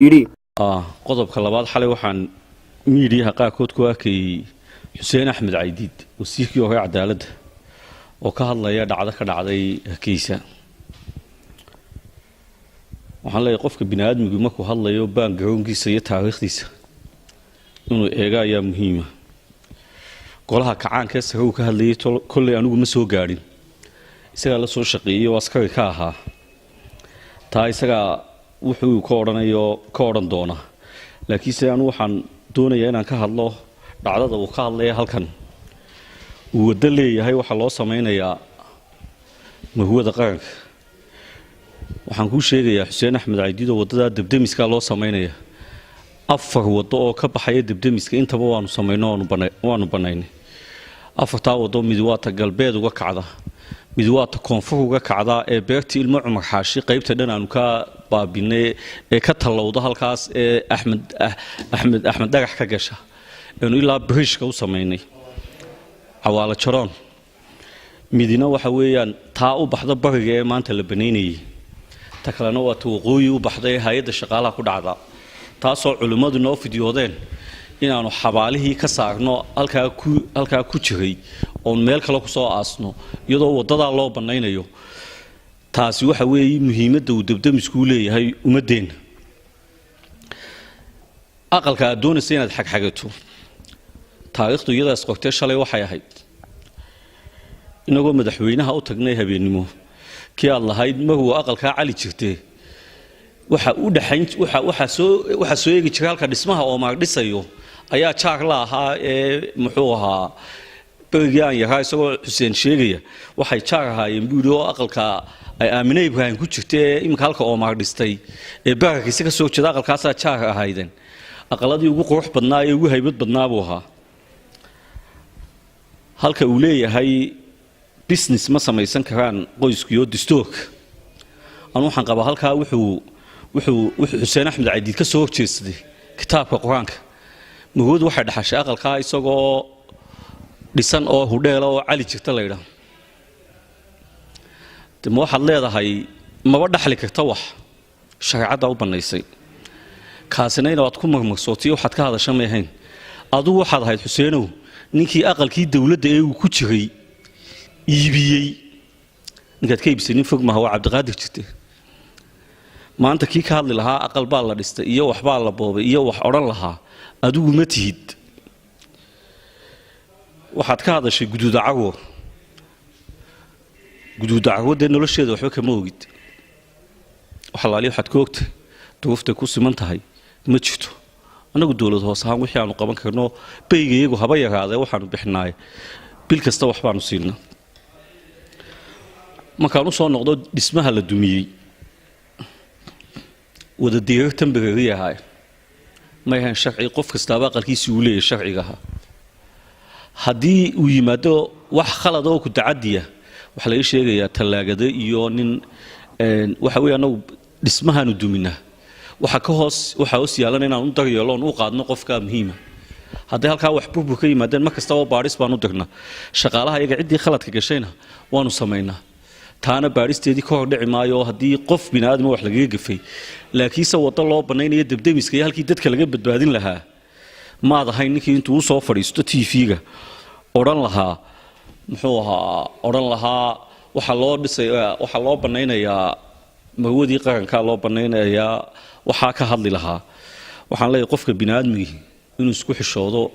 Yidhi. Qodobka labaad, xalay waxaan miidiyaha qaarkood ku arkayay Xuseen Axmed Caydiid, wasiirkii hore cadaaladda, oo ka hadlaya dhacdo ka dhacday Hargeysa. Waxaan leeyahay, qofka bini aadmigu markuu hadlayo backgroundkiisa iyo taariikhdiisa inuu eego ayaa muhiima. Golaha kacaanka sare uu ka hadlayay kolley anigu ma soo gaadhin, isagaa la soo shaqeeyey oo askari ka ahaa. Taa isagaa wuxuu ka odhanayo ka odhan doona, laakiinse anu waxaan doonayaa inaan ka hadlo dhacdada uu ka hadlaya. Halkan uu waddo leeyahay waxaa loo samaynayaa marwada qaranka. Waxaan kuu sheegayaa, Xuseen Axmed Caydiid, oo waddadaa debdemiskaa loo samaynaya, afar waddo oo ka baxaya debdemiska intaba waanu samayno, waanu bannaynay afartaa waddo. Mid waa ta galbeed uga kacda, mid waa ta koonfur uga kacda ee beertii Ilmo Cumar Xaashi qaybta dhan aanu ka baabinay ee ka tallowda halkaas ee Axmed Dhagax ka gasha eenu ilaa biriishka u samaynay Cawaalo Jaroon. Midina waxa weeyaan taa u baxda bariga ee maanta la banaynayay. Ta kalena waa ta waqooyi u baxda ee hay-adda shaqaalaha ku dhacda, taasoo culimmadu noo fidyoodeen inaanu xabaalihii ka saarno halkaa ku jiray oon meel kale kusoo aasno, iyadoo waddadaa loo bannaynayo. Taasi waxa weeye muhiimadda uu debdemiskuu leeyahay ummaddeenna. Aqalka aad doonaysa inaad xagxagato, taariikhdu iyadaas qortee. Shalay waxay ahayd inagoo madaxweynaha u tagnay habeennimo, kii aad lahayd marwuu aqalkaa cali jirtee waxa u dhaxayn waxaa soo eegi jiray halka dhismaha oo maar dhisayo ayaa jaar la ahaa ee muxuu ahaa berigii aan yaraa. Isagoo Xuseen sheegaya waxay jaar ahaayeen buu yidhi, oo aqalka ay Aamine Ibraahim ku jirta ee iminka halka Oomaar dhistay ee bararkiisa ka soo jeeda, aqalkaasaa jaar ahaydeen. Aqaladii ugu qurux badnaa ee ugu haybad badnaa buu ahaa. Halka uu leeyahay business ma samaysan karaan qoyskiyo distoorka, anu waxaan qabaa halkaa wuxuu Xuseen Axmed Caydiid ka soo horjeedsaday kitaabka Qur-aanka. Marwadu waxay dhaxashay aqalkaa isagoo dhisan oo hudheela oo cali jirta la ydhaah. De ma waxaad leedahay maba dhaxli karta? Wax shareecadda u bannaysay kaasina inaad ku marmarsootiyo waxaad ka hadasha may ahayn. Adugu waxaad ahayd, Xuseenow, ninkii aqalkii dowladda ee uu ku jiray iibiyey. Ninkaad ka iibisay nin fog maha, waa Cabdiqaadir jirte. Maanta kii ka hadli lahaa aqal baa la dhistay iyo waxbaa la boobay iyo wax odhan lahaa adigu ma tihid. Waxaad ka hadashay Guduuda Carwo. Guduuda Carwo dee nolosheeda waxba kama ogid. Waxalaali waxaad ka ogtahay duruuftay ku siman tahay ma jirto. Annagu dowlad hoos ahaan wixii aanu qaban karno, beyga iyagu haba yaraadee, waxaanu bixinaaye bil kasta waxbaanu siinaa. Markaan u soo noqdo dhismaha la dumiyey, wada diirar temporary ahaay, may ahayn sharci. Qof kastaaba aqalkiisii uu leeyahy sharciga ahaa. Haddii uu yimaado wax khalada oo ku tacadiya, waxaa laga sheegayaa tallaagado iyo nin. Waxa weeye annagu dhismahaanu duminaa, waxa ka hoos waxaa hoos yaalan inaan u daryeelo oon u qaadno qofka muhiima. Hadday halkaa wax burbur ka yimaadeen, mar kastaba baadhis baan u dirnaa shaqaalaha iyaga. Ciddii khaladka gashayna waanu samaynaa, taana baadhisteedii ka hor dhici maayo haddii qof bini aadama wax lagaga gafay. Laakiinse waddo loo bannaynayo debdemiska iyo halkii dadka laga badbaadin lahaa maad ahayn ninkii intuu u soo fadhiisto TV-ga odhan lahaa, muxuu ahaa, odhan lahaa waxaa loo dhisay, waxaa loo bannaynayaa marwadii qarankaa loo bannaynayaa, waxaa ka hadli lahaa. Waxaan leeyahay, qofka bini aadmigii inuu isku xishoodo.